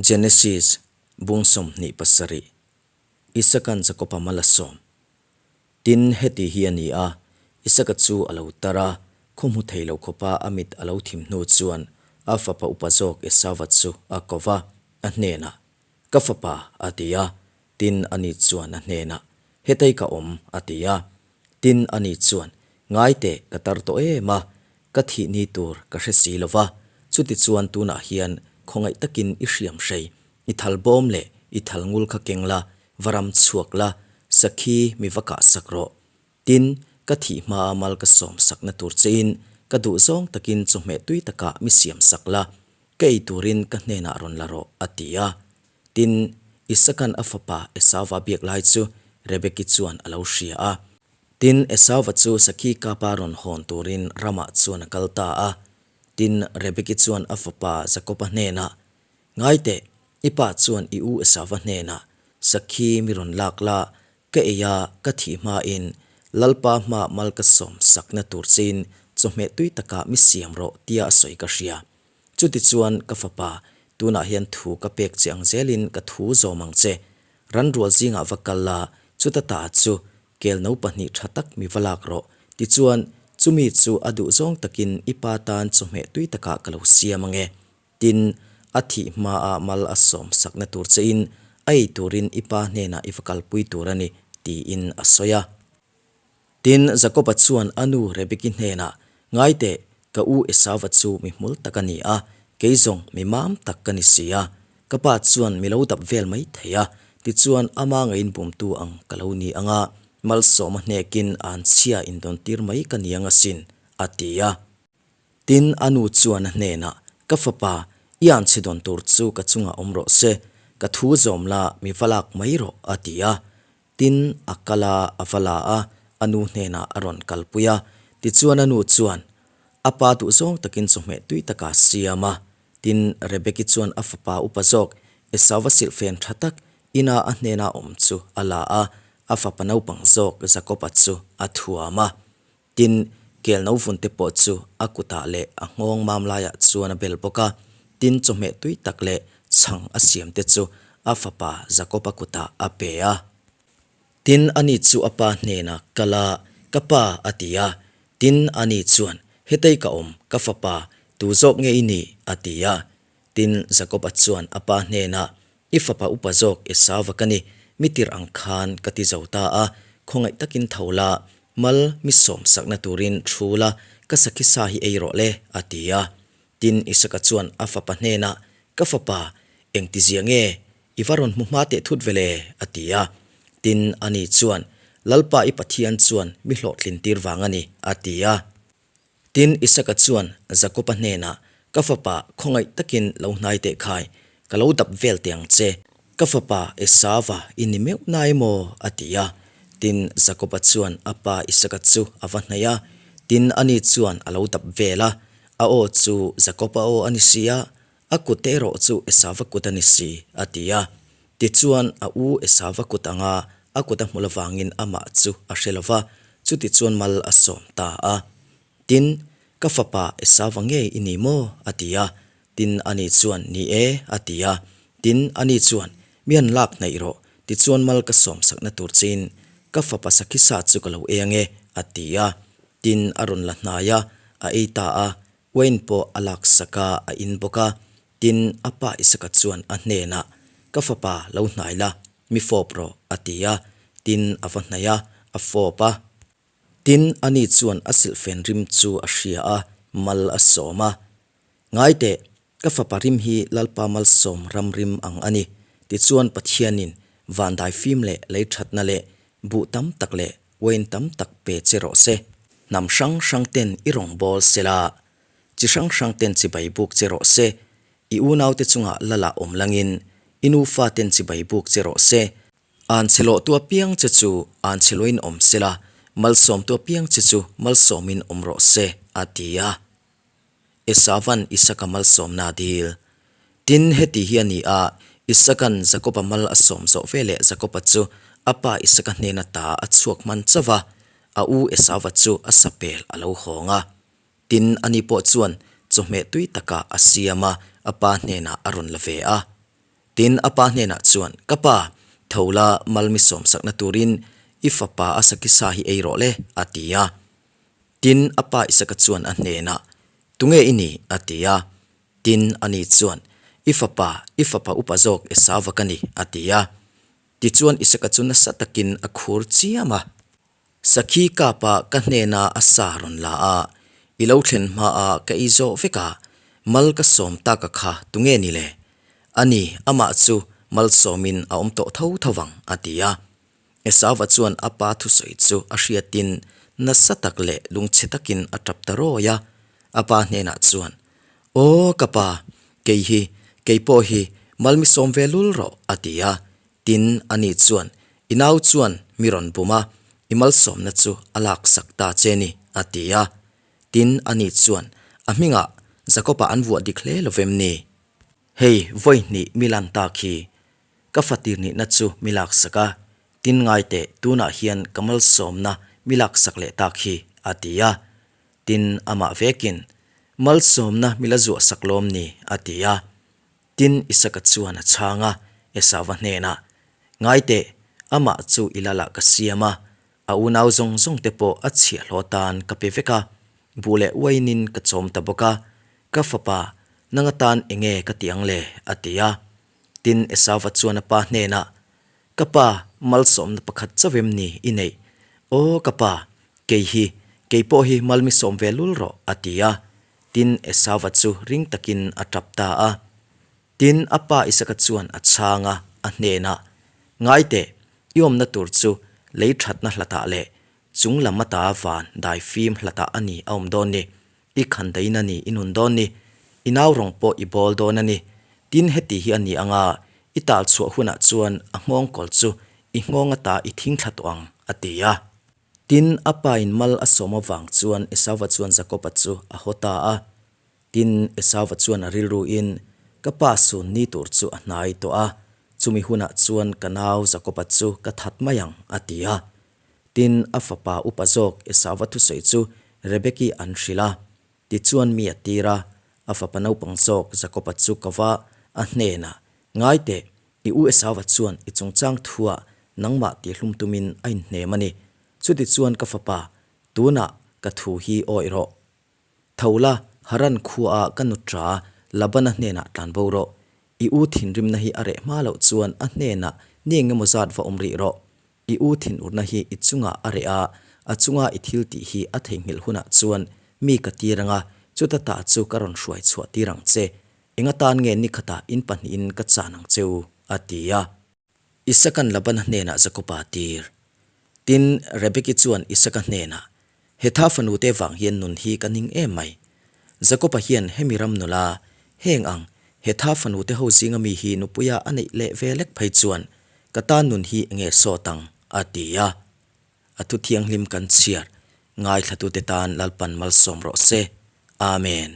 Genesis, bung 27, Isakan Jakoba mal a sawm. Tin, heti hi a ni a, Isaka chu a lo tar a, khaw hmu thei lo khawpa a mit a lo thim hnu chuan a fapa upa zawk Esauva chu a ko va, a hnenah, Ka fapa, a ti a. Tin, ani chuan a hnenah, Hetei ka awm, a ti a. Tin, ani chuan, Ngai teh, ka tar tawh em a, ka thih ni tur ka hre si lo va, chutichuan tunah hian khawngaih takin i hriam hrei, i thal bawm leh i thal ngul kha keng la, va ram chhuak la, sakhi mi va kah sak rawh. Tin, ka thih hmaa mal ka sawm sakna tur chein ka duh zawng takin chawhmeh tui takah mi siam sak la, ka ei turin ka hnenah rawn la rawh, a ti a. Tin, Isakan a fapa Esauva biak lai chu Rebeki chuan a lo hria a. Tin, Esauva chu sakhi kapa rawn hawn turin ramah chuan a kal ta a. Tin, Rebeki chuan a fapa Jakoba hnenah, Ngai teh, i pa chuan i u Esauva hnenah, Sakhi mi rawn lak la, ka ei a, ka thih hmain Lalpa hma mal ka sawm sakna tur chein chawhmeh tui takah mi siam rawh tia a sawi ka hria. Chutichuan, ka fapa, tunah hian thu ka pek che ang zelin ka thu zawm ang che. Ranrual zingah va kal la, chuta ta chu kel no pahnih tha tak mi va lak rawh. Tichuan, chumi chu a duh zawng takin i pa tan chawhmeh tui takah ka lo siam ang e. Tin, a thih hmaah mal a sawm sakna tur chein a ei turin i pa hnenah i va kalpui tur a ni, tiin a sawi a. Tin, Jakoba chuan a nu Rebeki hnenah, Ngai teh, ka u Esauva chu mi hmul tak a ni a, kei zawng mi mam tak ka ni si a. Ka pa chuan mi lo dap vel mai thei a, tichuan ama ngeiin bumtu ang ka lo ni ang a, malsawma hnekin anchhia indawntir mai ka ni ang asin, a ti a. Tin, a nu chuan a hnenah, Ka fapa, i anchhe dawn tur chu ka chungah awm rawh se, ka thu zawm la, mi va lak mai rawh, a ti a. Tin, a kal a, a va la a, a nu hnenah a rawn kalpui a. Tichuan a nu chuan a pa duhzawng takin chawhmeh tui taka a siam a. Tin, Rebeki chuan a fapa upa zawk Esauva silhfen tha tak ina a hnena awm chu a la a, a fapa naupang zawk Jakoba chu a thuam a. Tin, kel no vun te pawh chu a kutah leh a nghawng mam laiah chuan a bel bawk a. Tin, chawhmeh tui tak leh chhang a siam te chu a fapa Jakoba kutah a pe a. Tin, ani chu a pa hnenah kal a, Ka pa, a ti a. Tin, ani chuan, Hetei ka awm, ka fapa, tu zawk nge i nih? a ti a. Tin, Jakoba chuan a pa hnenah, I fapa upa zawk Esauva ka ni, mi tirh ang khan ka ti zo ta a, khawngaih takin tho la, mal mi sawm sakna turin thu la, ka sakhi sa hi ei rawh le, a ti a. Tin, Isaka chuan a fapa hnenah, Ka fapa, engtizia nge i va rawn hmu hma teh thut ve le? a ti a. Tin, ani chuan, Lalpa i Pathian chuan mi hlawhtlin tir vang a ni, a ti a. Tin, Isaka chuan Jakoba hnenah, Ka fapa, khawngaih takin lo hnai teh khai, ka lo dap vel teh ang che. Ka fapa Esauva i ni meuh na emaw? a ti a. Tin, Jakoba chuan a pa Isaka chu a va hnaih a, tin, ani chuan a lo dap vel a. A aw chu Jakoba aw a ni si a, a kut erawh chu Esauva kut a ni si, a ti a. Tichuan, a u Esauva kut anga a kut a hmul avangin amah chu a hre lo va, chutichuan mal a sawm ta a. Tin, Ka fapa Esauva ngei i ni maw? a ti a. Tin, ani chuan, Ni e, a ti a. Tin, ani chuan, Mi han lak hnaih rawh, tichuan mal ka sawm sakna tur chein ka fapa Sakhisa chu ka lo ei ange, a ti a. Tin, a rawn la hnai a, a ei ta a. Uain pawh a lak sak a, a in bawk a. Tin, a pa Isaka chuan a hnenah, Ka fapa, lo hnai la, mi fawp rawh, a ti a. Tin, a va hnaih a, a fawp a. Tin, ani chuan a silhfen rim chu a hria a, mal a sawm a. Ngai teh, ka fapa rim hi Lalpa malsawm ram rim ang a ni. Tichuan Pathianin vandai fim leh lei thatna leh buh tam tak leh uain tam tak pe che rawh se. Hnam hrang hrang ten i rawn bawl sela, chi hrang hrang ten chibai buk che rawh se. I unaute chungah lala awm langin i nufa ten chibai buk che rawh se. An chhe lawhtu apiang che chu an chhe lawhin awm sela, malsawmtu apiang che chu malsawmin awm rawh se, a ti a. Esauva'n Isaka malsawmna a dil. Tin, heti hi a ni a, Isaka'n Jakoba mal a sawm zawh veleh Jakoba chu a pa Isaka hnena ta a chhuak hman chauh va, a u Esauva chu a sapel a lo hawng a. Tin, ani pawh chuan chawhmeh tui takah a siam a, a pa hnenah a rawn la ve a. Tin, a pa hnenah chuan, Ka pa, tho la, mal mi sawmsakna turin i fapa a saki sa hi ei rawh le, a ti a. Tin, a pa Isaka chuan a hnenah, Tunge i ni? a ti a. Tin, ani chuan, I fapa, i fapa upa zawk Esauva ka ni, a ti a. Tichuan Isaka chu nasa takin a khur chiam a. Sakhi kapa ka hnena a sa rawn la a, i lo thlen hmaa ka ei zawh vek a, mal ka sawm taka kha tunge ni le? Ani, amah chu malsawmin a awm tawh tho tho vang, a ti a. Esauva chuan a pa thusawi chu a hriatin nasa tak leh lungchhe takin a tap ta rawi a, a pa hnenah chuan, Aw ka pa, kei hi, kei pawh hi mal mi sawm ve lul rawh, a ti a. Tin, ani chuan, I nau chuan mi rawn bum a, i malsawmna chu a laksak ta che ni, a ti a. Tin, ani chuan, A hmingah Jakob-a an vuah dik hle lo vem ni? Hei, vawi hnih mi lan tak hi ka fatir nihna chu mi laksak a, tin ngai teh tunah hian ka malsawmna mi laksak leh tak hi, a ti a. Tin, amah vekin, Malsawmna mi la zuahsak lawm ni? a ti a. Tin, Isaka chuan a chhang a, Esauva hnenah, Ngai teh, amah chu i lalah ka siam a, a unau zawng zawng te pawh a chhiahhlawh atan ka pe vek a, buh leh uainin ka chawm ta bawk a, ka fapa, nang atan eng nge ka ti ang le? a ti a. Tin, Esauva chuan a pa hnenah, Ka pa, malsawmna pakhat chauh em ni i neih? Aw, ka pa, kei hi, kei pawh hi mal mi sawm ve lul rawh, a ti a. Tin, Esauva chu ring takin a tap ta a. Tin, a pa Isaka chuan a chhang a, a hnenah, Ngai teh, i awmna tur chu lei thatna hlatah leh chung lam ata van daifim hlatah a ni a awm dawn ni. I khandaiin a ni i nun dawn ni. I nau rawng pawh i bawl dawn a ni. Tin, heti hi a ni anga i tal chhuah hunah chuan a nghawngkawl chu i nghawng ata i thing thla tawh ang, a ti a. Tin, a pa in mal a sawm avang chuan Esauva chuan Jakoba chu a haw ta a. Tin, Esauva chuan a rilruin, Ka pa sun ni tur chu a hnai tawh a, chumi hunah chuan ka nau Jakoba chu ka that mai ang, a ti a. Tin, a fapa upa zawk Esauva thusawi chu Rebeki an hrilh a. Tichuan mi a tir a, a fapa naupang zawk Jakoba chu ka va a hnenah, Ngai teh, i u Esauva chuan i chungchang thuah nangmah tihhlum tumin a inhnem a ni. Chutichuan ka fapa, tunah ka thu hi awih rawh. Tho la, Haran khuaah ka nutra Labana hnenah tlan bo rawh. I u thinrimna hi a reh hma loh chuan a hnenah ni engemaw zat va awm rih rawh. I u thinurna hi i chungah a reh a, a chunga i thil tih hi a theihnghilh hunah chuan mi ka tir ang a, chuta ta chu ka rawn hruai chhuah tir ang che. Eng atan nge ni khatah in pahnihin ka chan ang che u? a ti a. Isaka'n Labana hnenah Jakoba a tir. Tin, Rebeki chuan Isaka hnenah, Hetha fanute vang hian nun hi ka ning em mai. Jakoba hian hemi ram nula, heng ang, hetha fanute ho zinga mi hi nupuia a neih leh ve lek phei chuan ka tan nun hi nge sawt ang, a ti a. A thu thianghlim kan chhiar, ngaithlatute tan Lalpan malsawm rawh se. Amen.